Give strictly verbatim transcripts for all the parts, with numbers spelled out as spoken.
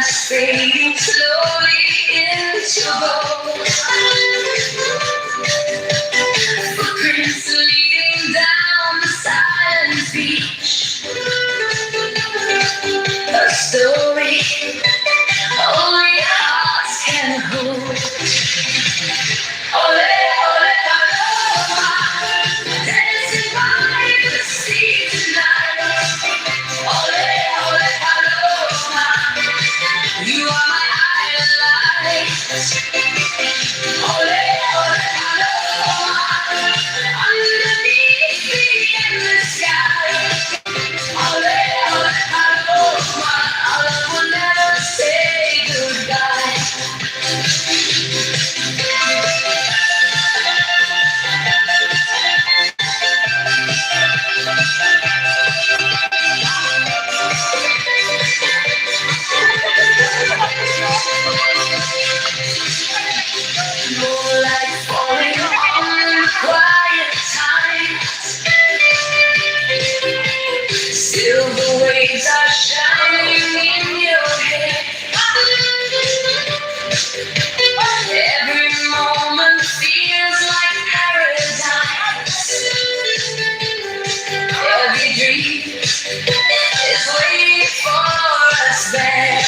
Fading slowly into gold. Footprints leading down the silent beach. A story only hearts can hold. Ole, ole, Paloma, dancing by the sea tonight. Ole, ole, Paloma, you are my island light. Ole, ole, Paloma, underneath the endless sky. Ole, ole, Paloma, our love will never say goodbye. Moonlight falling on the quiet time. Silver waves are shining in your hair. Every moment feels like paradise. Every dream is waiting for us there.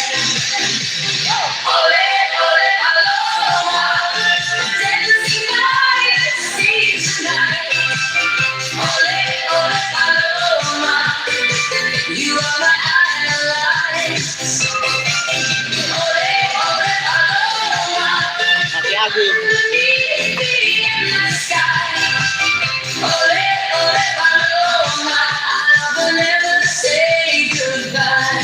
Ole, ole, Paloma, dancing by the sea tonight. Ole, ole, Paloma, you are my island light. Ole, ole, Paloma, Ate Agui. Underneath the endless sky. Ole, ole, Paloma, I will never say goodbye.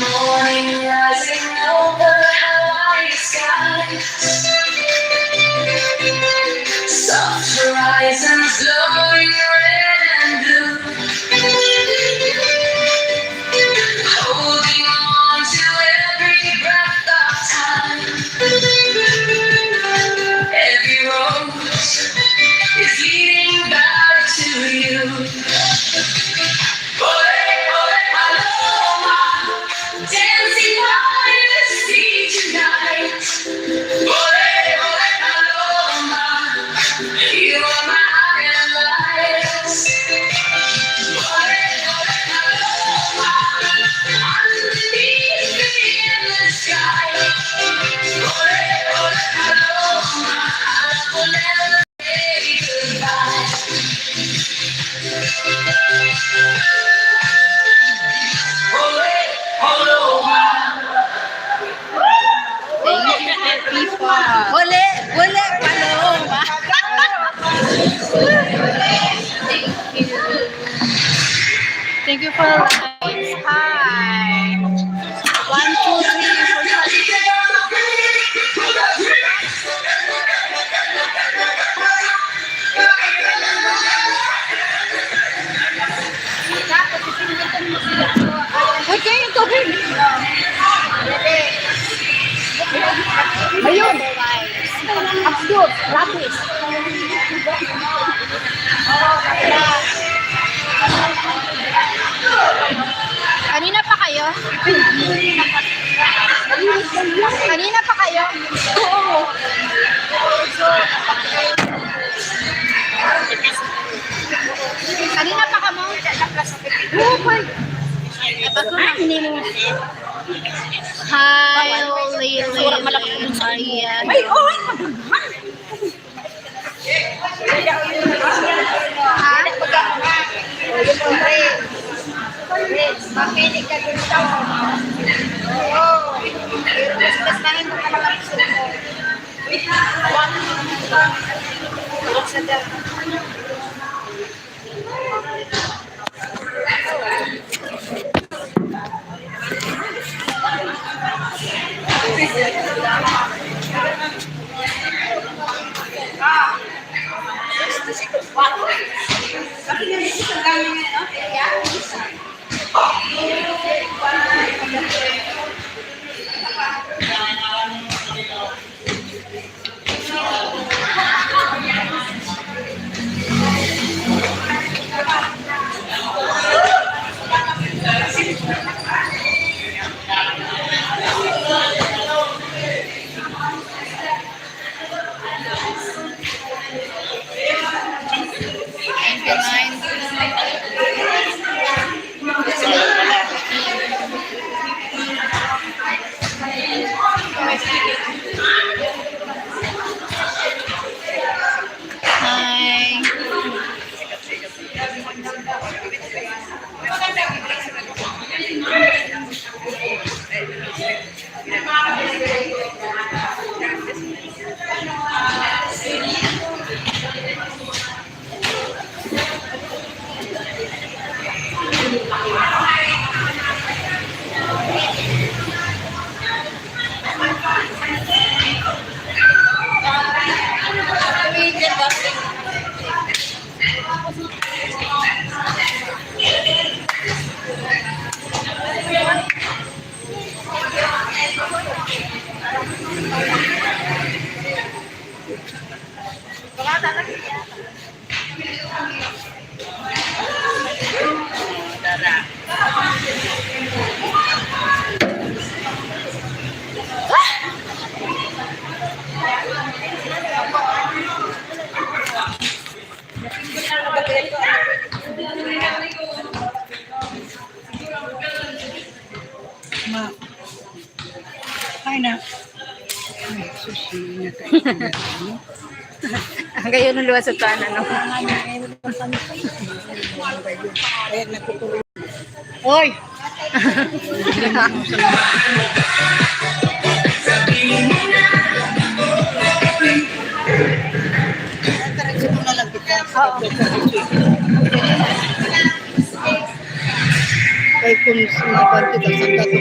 Morning rising over Hawaii skies. Soft horizons glowing red and blue. Holding on to every breath of time. Every road is leading back to you. Ole, ole, Paloma, dancing by the sea tonight. Ole, ole, Paloma, you are my island light. Ole, ole, Paloma, underneath the endless sky. Ole, ole, Paloma, I will never say goodbye. Ole, Paloma. Thank you, people. Ole, ole, Paloma. Thank you. Thank you for likes. Hi. One, two, three, four, five. Uy, kayo yung tubig. Ayun. Abdul, lapis. Kanina pa kayo? Kanina pa kayo? Oo. Kanina pa kamo? Oo, boy. Ay, hindi mo. Hi, Lily, Maria. Ay, oh, ay, maganda. Ha? Mapili ka dun sa Oo. Pero mas, mas mahal mo ka naman sa Wait lang. Sa dyan. Hi. Ma. Ay na. Ay, sushi niya kayo. Ang gayon ng luwas sa tanan, no? Ay, nakukulong. Oy! Diretso ko na lang kita. Oo. Kay kun sumaban kita sa gato.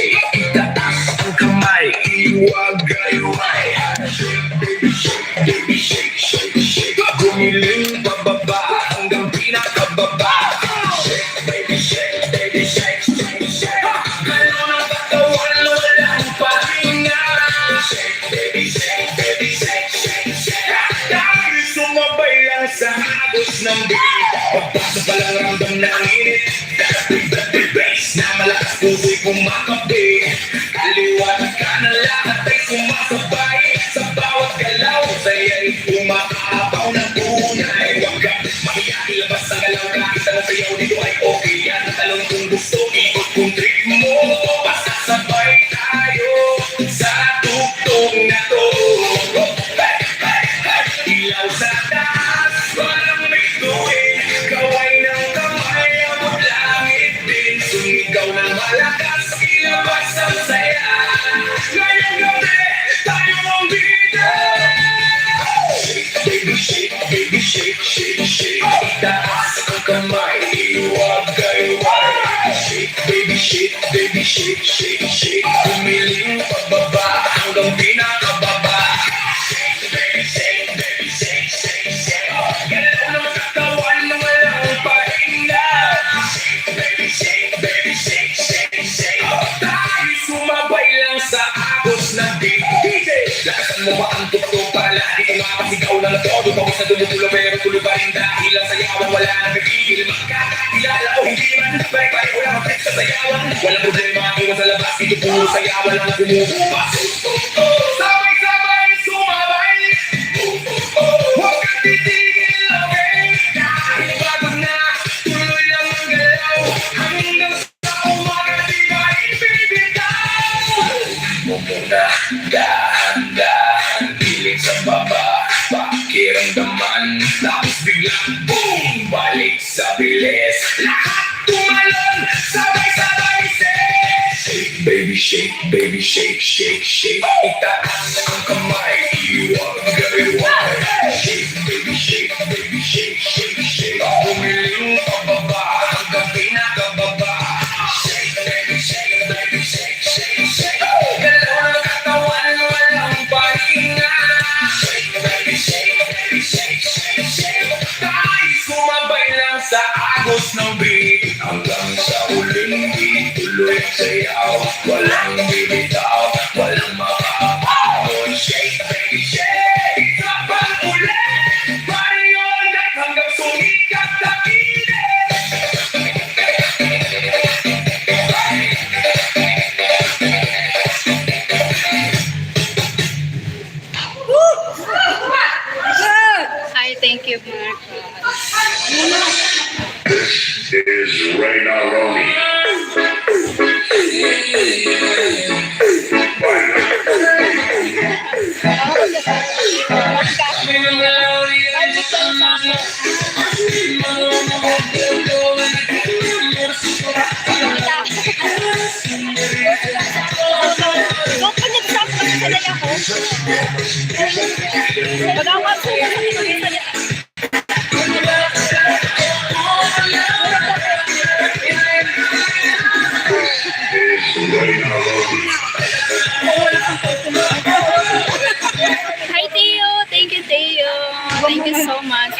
shake. Itaas ang kamay, iwagayway. Shake, baby, shake, baby, shake, shake, shake. Gumiling pababa hanggang pinakababa. Shake, baby, shake, baby, shake, shake, shake. Galaw ng katawan, walang pahinga. Shake, baby, shake, baby, shake, shake, shake. Dahil sumabay lang sa agos ng beat. Pagpasok pa lang ramdam na ang init. Dagdag, dagdag, bass na malakas, puso'y kumakabit. Kaliwat ka na lahat ay sumasabay. Sa bawat galaw, saya'y umaapaw ng tunay. Huwag ka mahiya, ilabas ang galaw, kahit anong sayaw dito ay okay yan. Talon kung gusto, ikot kung trip mo. Basta sabay tayo sa tugtog na to. Hey, hey, hey! Ilaw sa taas, parang may tuwing. Kaway ng kamay, abot langit din. Sumigaw ng malakas, ilabas ang saya. Ngayong gabi, tayo ang bida. Shake, baby, shake, baby, shake, shake, shake. Itaas ang kamay, iwagayway. Shake, baby, shake, baby, shake, shake, shake. Gumiling pababa hanggang pinakababa. Shake, baby, shake, baby, shake, shake, shake. Galaw ng katawan na walang pahinga. Shake, baby, shake, baby, shake, shake, shake. Tayo sumabay lang sa agos ng beat. D J, lakasan mo pa ang tugtog para lahat dito makasigaw ng todo. Pawis na tumutulo pero tuloy pa rin dahil ang sayawan wala nang pipigil. Magkakilala o hindi man, pare-pareho lang ang trip sa sayawan. Walang problema, iwan sa labas, dito puro sayawan lang ang kumukupas. Sabay-sabay sumabay. Huwag kang titigil, okay? Kahit pagod na, tuloy lang ang galaw. Hanggang sa umaga, di ba ibibitaw? Mumuna, dahan-dahan, pilit sa baba, pakiramdaman, tapos biglang boom! Balik sa bilis, lahat tumalon, sabay-sabay, say, shake, baby, shake, baby, shake, shake, shake. Itaas ang kamay, iwagayway. Shake, baby, shake, baby, shake, shake, shake. Gumiling pababa hanggang pinakababa. Shake, baby, shake, baby, shake, shake, shake. Galaw ng katawan, walang pahinga. Shake, baby, shake, baby, shake, shake, shake. Tayo sumabay lang sa agos ng beat. Hanggang sa huling beat, tuloy ang sayaw. Walang bibitaw, walang makakapagod. Shake, baby, shake. Isa pang ulit. Party all night hanggang sumikat na init. Hi, thank you, Mark. This is Ray Naroni. Magawat sa Hi, Theo. Thank you, Theo. Thank you so much.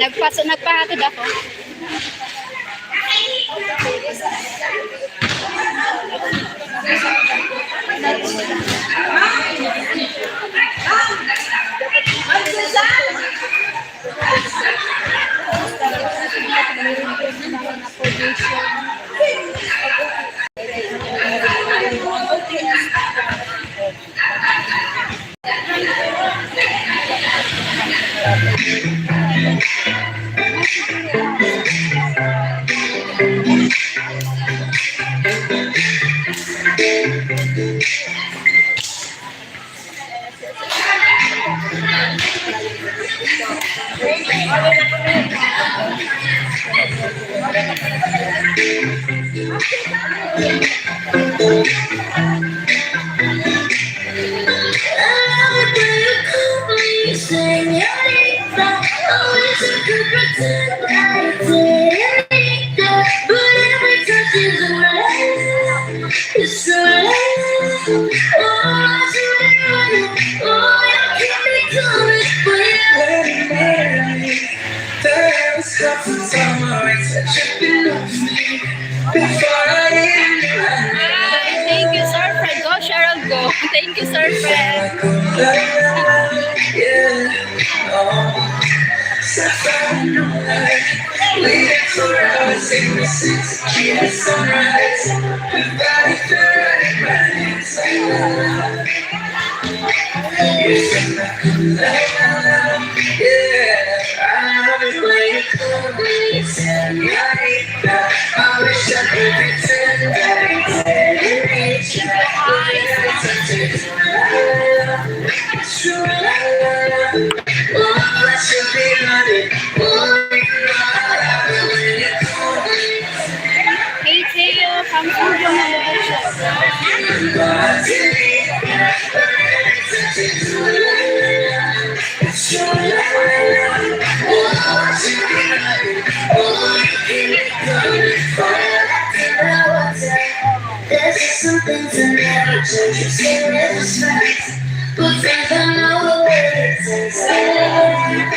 Nagpaso, nagpahatid ako. Hi, thank you, Sir Fred. Go, Cheryl, go. Thank you, Sir Fred. Hey, Theo, come to the There's some things that never change, you say never change. But there's another way to say.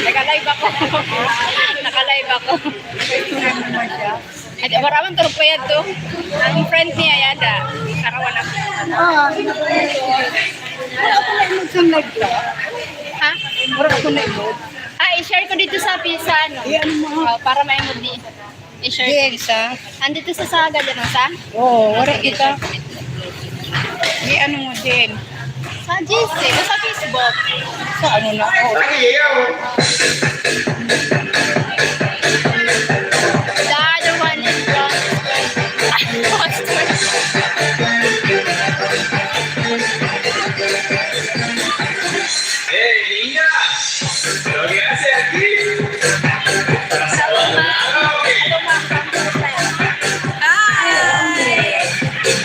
Naka-live ako. Naka-live ako. Ay, di, maraman turog pa yan to. Ang friend niya yata. Karawan ako. Ah, wala ko na emotion live to. Ha? Wala ko na emotion. Ah, i-share ko dito sa pi-, sa ano. Iyan mo. Oh, para may mood ni. I-share ko. Diyan sa? Andito sa, sa Gallaman sa? Oo, wala kita. Di ano mo din? Sa G C, sa Facebook. Sa ano na? Oh. The other one is the Hey, niña, ¿pero qué hace aquí? ¿Estás abandonada o qué? Ay.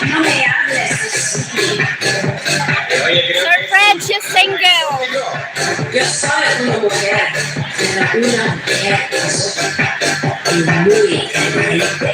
No me hables así. Oye, creo que Sir Fred, she's single. Yo soy una mujer de la una mujer y muy caliente.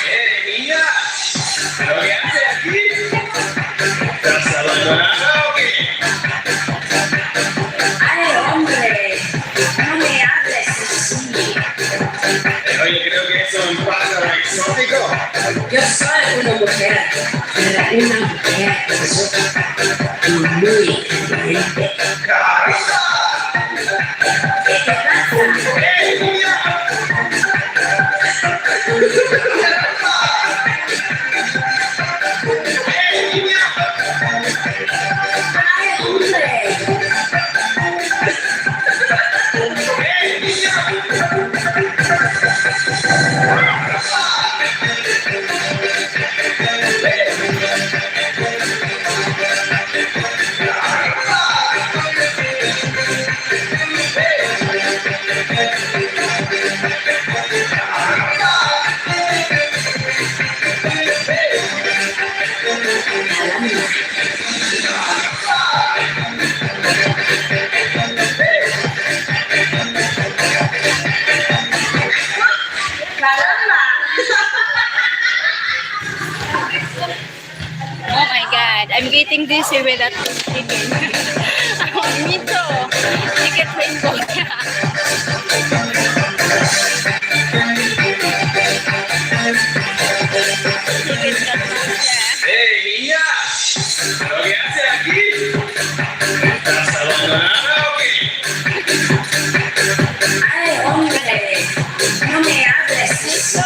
Eh, niña, ¿pero qué hace aquí? ¿Estás abandonada o qué? Ay, hombre, no me hables así. Eh, oye, creo que es un pájaro exótico. Yo soy una mujer, pero una mujer exótica y muy caliente. ¡Caramba! ¿Qué te pasa? ¡Eh, niña! ¡Eh, niña! ¡Ay, hombre! Caramba! Oh my God, I'm getting dizzy with that chicken. Me too. Chicken rainbow. Chicken rainbow. Hey, niña, ¿pero qué hace aquí? ¿Estás abandonada o qué? Ay, hombre, no me hables así.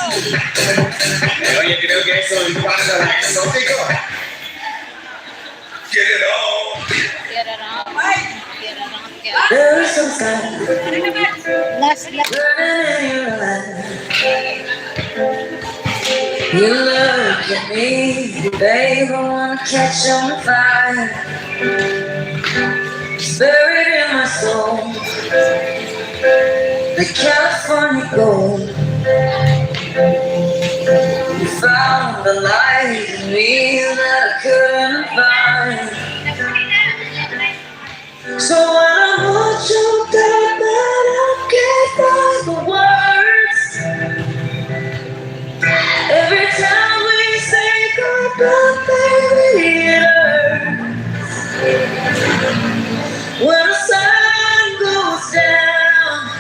Oye, creo que es un pájaro exótico. Get it on. There is some sign. Last, last. Burning in your eyes. You look at me, babe, I wanna catch on fire. It's buried in my soul, the California gold. You found the light in me that I couldn't find. So when I want you, that I can't find the words. Every time we say goodbye, baby, it hurts. When the sun goes down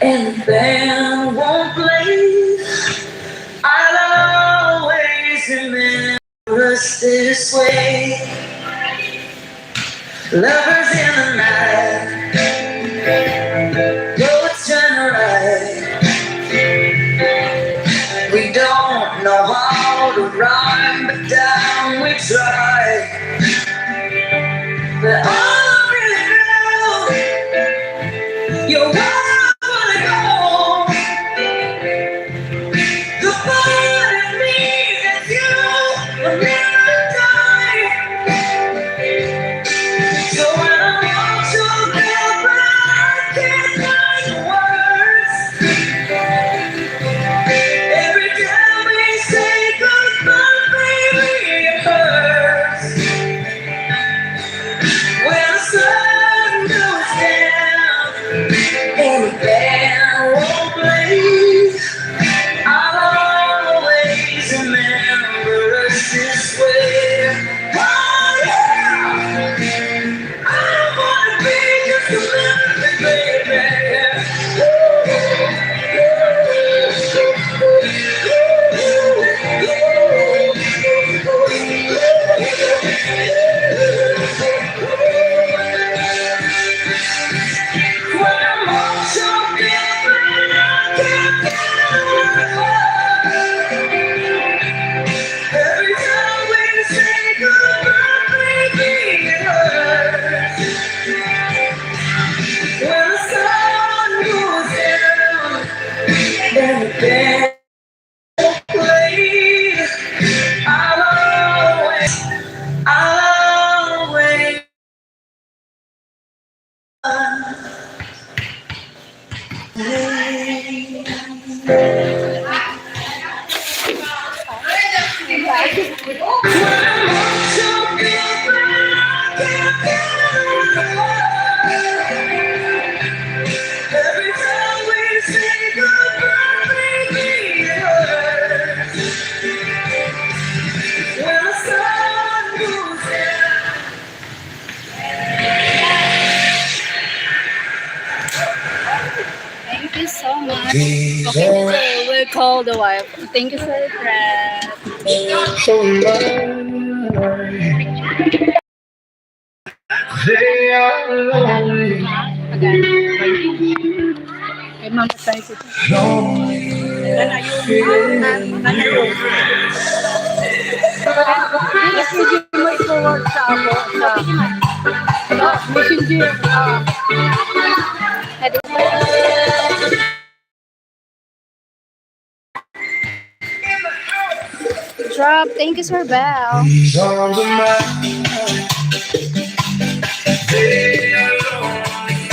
and the band won't play, I'll always remember us this way. Lovers in the night, poets trying to write. We don't know how to rhyme, but damn, we try. But all I really know, you're where I wanna go. The part of me that's you will never die. So when I want you, girl, but I can't find the words. Every time we say goodbye, baby, it hurts. When the sun goes down and the band won't play, I'll always remember us this way. Oh, yeah. I don't wanna be just a memory, baby. When I'm all so different, I can't get over love. Every time we say goodbye, baby, it hurts. When the sun goes down and the band plays, I'll always, I'll always Thank you so much. Okay, so we'll call the wife. Thank you, Sir Fred. They are lonely. Again. Kay Mama Tay ko. Lonely. Sige, mo i-forward sa ako, sa, sa messenger. Ah. Drop. Thank you, Sir Bell. These arms are mine. They are lonely.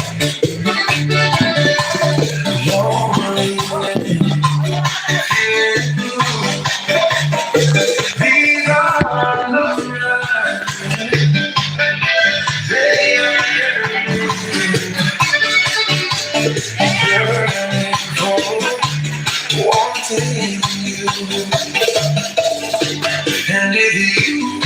Lonely. These arms are mine. They are yearning for wanting you. And if you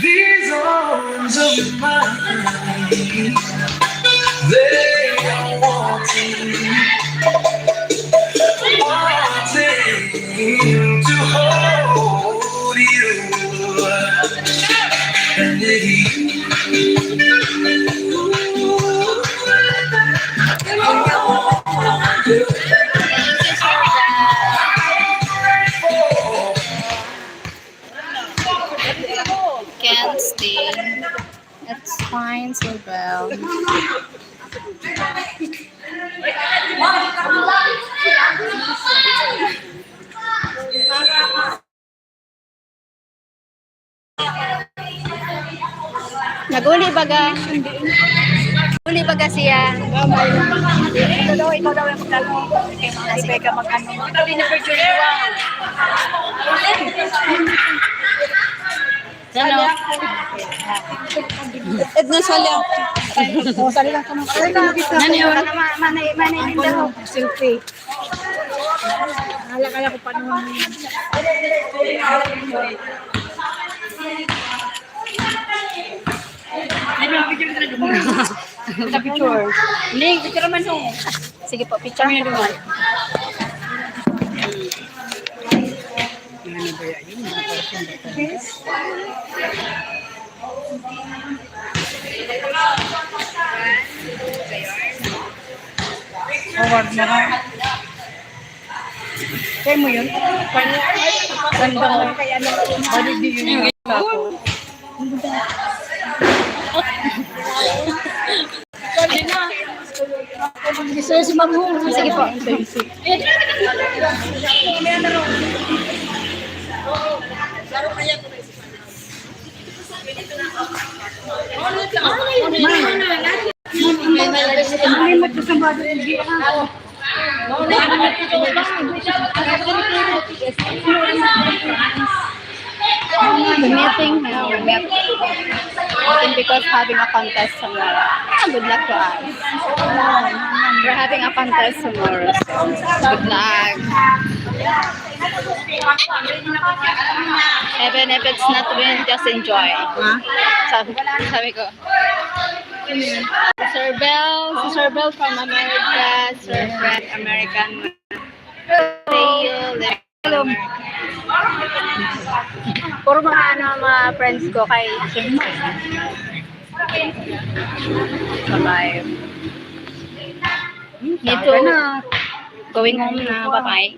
These arms of mine, they are wanting, wanting to hold you. And if you Can't stay. It's fine, Sir Bell. Naguli baga. Naguli baga siya. Ikaw daw, ikaw daw yung mag-ano. Kay mga iba ka mag-ano. Ikaw din na virtual lang. Ano? Edna Sala. O, sali lang kami. Ano yun? Manay, manay, manay, selfie. Hala ka lang kung paano. Sa picture. Ning, picture man no. Sige po, picture mo naman. Ano ba yan? Forward mo ha. Kaya mo yun? Ganda mo. Bali di yun yung ako. Gusto si Ma'am Hong. Sige po. Meeting, uh, met-, meeting because having a contest tomorrow. Ah, good luck to us. We're having a contest tomorrow, so good luck. Even if it's not win, just enjoy. Sabi, sabi ko. Si Sir Bell, si Sir Bell from America, Sir Fred, American. Say you live in America. Puro mga ano, mga friends ko kay Sir Bell. Bye-bye. Me too. Going home na. Bye-bye.